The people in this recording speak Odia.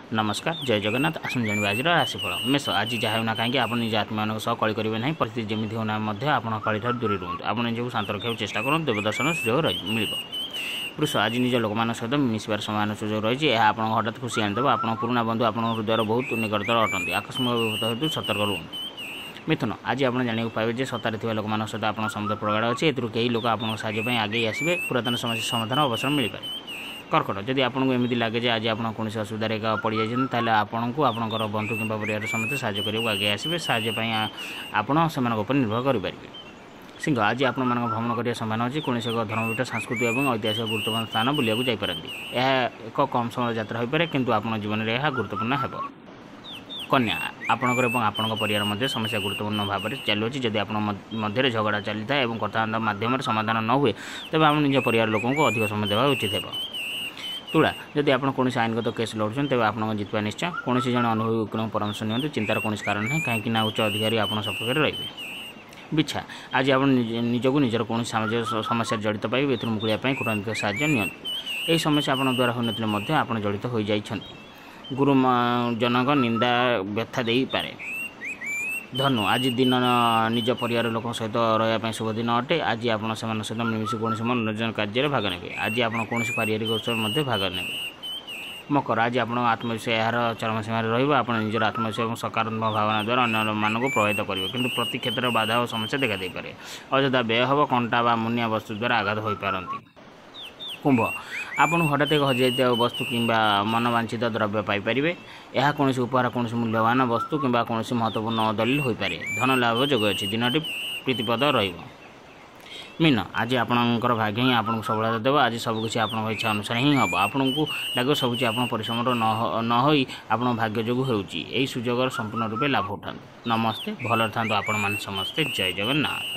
ନମସ୍କାର, ଜୟ ଜଗନ୍ନାଥ। ଆସନ୍ତୁ ଜାଣିବା ଆଜିର ରାଶିଫଳ। ମେଷ, ଆଜି ଯାହା ହେଉନା କାହିଁକି ଆପଣ ନିଜ ଆତ୍ମୀୟମାନଙ୍କ ସହ କଳି କରିବେ ନାହିଁ। ପରିସ୍ଥିତି ଯେମିତି ହେଉନା ମଧ୍ୟ ଆପଣ କଳିଠାରୁ ଦୂରେଇ ରୁହନ୍ତୁ। ଆପଣ ନିଜକୁ ଶାନ୍ତ ରଖିବାକୁ ଚେଷ୍ଟା କରନ୍ତୁ। ଦେବଦର୍ଶନ ସୁଯୋଗ ମିଳିବ। ବୃଷ, ଆଜି ନିଜ ଲୋକମାନଙ୍କ ସହିତ ମିଶିବାର ସମାନ ସୁଯୋଗ ରହିଛି। ଏହା ଆପଣଙ୍କୁ ହଠାତ୍ ଖୁସି ଆଣିଦେବ। ଆପଣଙ୍କ ପୁରୁଣା ବନ୍ଧୁ ଆପଣଙ୍କ ହୃଦୟର ବହୁତ ନିକଟତର ଅଟନ୍ତି। ଆକସ୍ମିକ ବିପଦ ହେତୁ ସତର୍କ ରୁହନ୍ତୁ। ମିଥୁନ, ଆଜି ଆପଣ ଜାଣିବାକୁ ପାଇବେ ଯେ ସତ୍ତାରେ ଥିବା ଲୋକମାନଙ୍କ ସହିତ ଆପଣଙ୍କ ସମ୍ବନ୍ଧ ପ୍ରଗାଢ଼ ଅଛି। ଏଥିରୁ କେହି ଲୋକ ଆପଣଙ୍କ ସାହାଯ୍ୟ ପାଇଁ ଆଗେଇ ଆସିବେ। ପୁରାତନ ସମସ୍ୟା ସମାଧାନ ଅବସର ମିଳିପାରେ। କର୍କଟ, ଯଦି ଆପଣଙ୍କୁ ଏମିତି ଲାଗେ ଯେ ଆଜି ଆପଣ କୌଣସି ଅସୁବିଧାରେ ଏକା ପଡ଼ିଯାଇଛନ୍ତି, ତାହେଲେ ଆପଣଙ୍କୁ ଆପଣଙ୍କର ବନ୍ଧୁ କିମ୍ବା ପରିବାର ସମସ୍ତେ ସାହାଯ୍ୟ କରିବାକୁ ଆଗେଇ ଆସିବେ। ସାହାଯ୍ୟ ପାଇଁ ଆପଣ ସେମାନଙ୍କ ଉପରେ ନିର୍ଭର କରିପାରିବେ। ସିଂହ, ଆଜି ଆପଣମାନଙ୍କ ଭ୍ରମଣ କରିବା ସମ୍ଭାବନା ଅଛି। କୌଣସି ଏକ ଧର୍ମପୀଠ, ସାଂସ୍କୃତିକ ଏବଂ ଐତିହାସିକ ଗୁରୁତ୍ୱପୂର୍ଣ୍ଣ ସ୍ଥାନ ବୁଲିବାକୁ ଯାଇପାରନ୍ତି। ଏହା ଏକ କମ୍ ସମୟ ଯାତ୍ରା ହୋଇପାରେ, କିନ୍ତୁ ଆପଣଙ୍କ ଜୀବନରେ ଏହା ଗୁରୁତ୍ୱପୂର୍ଣ୍ଣ ହେବ। କନ୍ୟା, ଆପଣଙ୍କର ଏବଂ ଆପଣଙ୍କ ପରିବାର ମଧ୍ୟରେ ସମସ୍ୟା ଗୁରୁତ୍ୱପୂର୍ଣ୍ଣ ଭାବରେ ଚାଲୁଅଛି। ଯଦି ଆପଣଙ୍କ ମଧ୍ୟରେ ଝଗଡ଼ା ଚାଲିଥାଏ ଏବଂ କଥାବାର୍ତ୍ତା ମାଧ୍ୟମରେ ସମାଧାନ ନ ହୁଏ, ତେବେ ଆପଣ ନିଜ ପରିବାର ଲୋକଙ୍କୁ ଅଧିକ ସମୟ ଦେବା ଉଚିତ ହେବ। ତୁଳା, ଯଦି ଆପଣ କୌଣସି ଆଇନଗତ କେସ୍ ଲଢ଼ୁଛନ୍ତି, ତେବେ ଆପଣଙ୍କ ଜିତିବା ନିଶ୍ଚୟ। କୌଣସି ଜଣେ ଅନୁଭବୀ ଓକିଲଙ୍କ ପରାମର୍ଶ ନିଅନ୍ତୁ। ଚିନ୍ତାର କୌଣସି କାରଣ ନାହିଁ, କାହିଁକି ନା ଉଚ୍ଚ ଅଧିକାରୀ ଆପଣଙ୍କ ସପକ୍ଷରେ ରହିବେ। ବିଛା, ଆଜି ଆପଣ ନିଜକୁ ନିଜର କୌଣସି ସାମାଜିକ ସମସ୍ୟାରେ ଜଡ଼ିତ ପାଇବେ। ଏଥିରୁ ମୁକୁଳିବା ପାଇଁ କୂଟନୈତିକ ସାହାଯ୍ୟ ନିଅନ୍ତୁ। ଏହି ସମସ୍ୟା ଆପଣଙ୍କ ଦ୍ୱାରା ହୋଇନଥିଲେ ମଧ୍ୟ ଆପଣ ଜଡ଼ିତ ହୋଇଯାଇଛନ୍ତି। ଗୁରୁଜନଙ୍କ ନିନ୍ଦା ବ୍ୟଥା ଦେଇପାରେ। ଧନୁ, ଆଜି ଦିନ ନିଜ ପରିବାର ଲୋକଙ୍କ ସହିତ ରହିବା ପାଇଁ ଶୁଭ ଦିନ ଅଟେ। ଆଜି ଆପଣ ସେମାନଙ୍କ ସହିତ ମିଳିମିଶି କୌଣସି ମନୋରଞ୍ଜନ କାର୍ଯ୍ୟରେ ଭାଗ ନେବେ। ଆଜି ଆପଣ କୌଣସି ପାରିବାରିକ ଉତ୍ସବରେ ମଧ୍ୟ ଭାଗ ନେବେ। ମକର, ଆଜି ଆପଣଙ୍କ ଆତ୍ମବିଶ୍ୱାସ ଏହାର ଚରମ ସୀମାରେ ରହିବ। ଆପଣ ନିଜର ଆତ୍ମବିଶ୍ୱାସ ଏବଂ ସକାରାତ୍ମକ ଭାବନା ଦ୍ୱାରା ଅନ୍ୟମାନଙ୍କୁ ପ୍ରଭାବିତ କରିବେ, କିନ୍ତୁ ପ୍ରତି କ୍ଷେତ୍ରରେ ବାଧା ଓ ସମସ୍ୟା ଦେଖାଦେଇପାରେ। ଅଯଥା ବ୍ୟୟ ହେବ। କଣ୍ଟା ବା ମୁନିଆ ବସ୍ତୁ ଦ୍ୱାରା ଆଘାତ ହୋଇପାରନ୍ତି। କୁମ୍ଭ, ଆପଣଙ୍କୁ ହଠାତ୍ ଏକ ହଜିଯାଇଥିବା ବସ୍ତୁ କିମ୍ବା ମନବାଞ୍ଛିତ ଦ୍ରବ୍ୟ ପାଇପାରିବେ। ଏହା କୌଣସି ଉପହାର, କୌଣସି ମୂଲ୍ୟବାନ ବସ୍ତୁ କିମ୍ବା କୌଣସି ମହତ୍ତ୍ୱପୂର୍ଣ୍ଣ ଦଲିଲ ହୋଇପାରେ। ଧନ ଲାଭ ଯୋଗ ଅଛି। ଦିନଟି ପ୍ରୀତିପଦ ରହିବ। ମୀନ, ଆଜି ଆପଣଙ୍କର ଭାଗ୍ୟ ହିଁ ଆପଣଙ୍କୁ ସଫଳତା ଦେବ। ଆଜି ସବୁକିଛି ଆପଣଙ୍କ ଇଚ୍ଛା ଅନୁସାରେ ହିଁ ହେବ। ଆପଣଙ୍କୁ ଲାଗିବ ସବୁକିଛି ଆପଣଙ୍କ ପରିଶ୍ରମର ନ ହୋଇ ଆପଣଙ୍କ ଭାଗ୍ୟ ଯୋଗୁଁ ହେଉଛି। ଏହି ସୁଯୋଗର ସମ୍ପୂର୍ଣ୍ଣ ରୂପେ ଲାଭ ଉଠାନ୍ତୁ। ନମସ୍ତେ, ଭଲରେ ଥାନ୍ତୁ ଆପଣମାନେ ସମସ୍ତେ। ଜୟ ଜଗନ୍ନାଥ।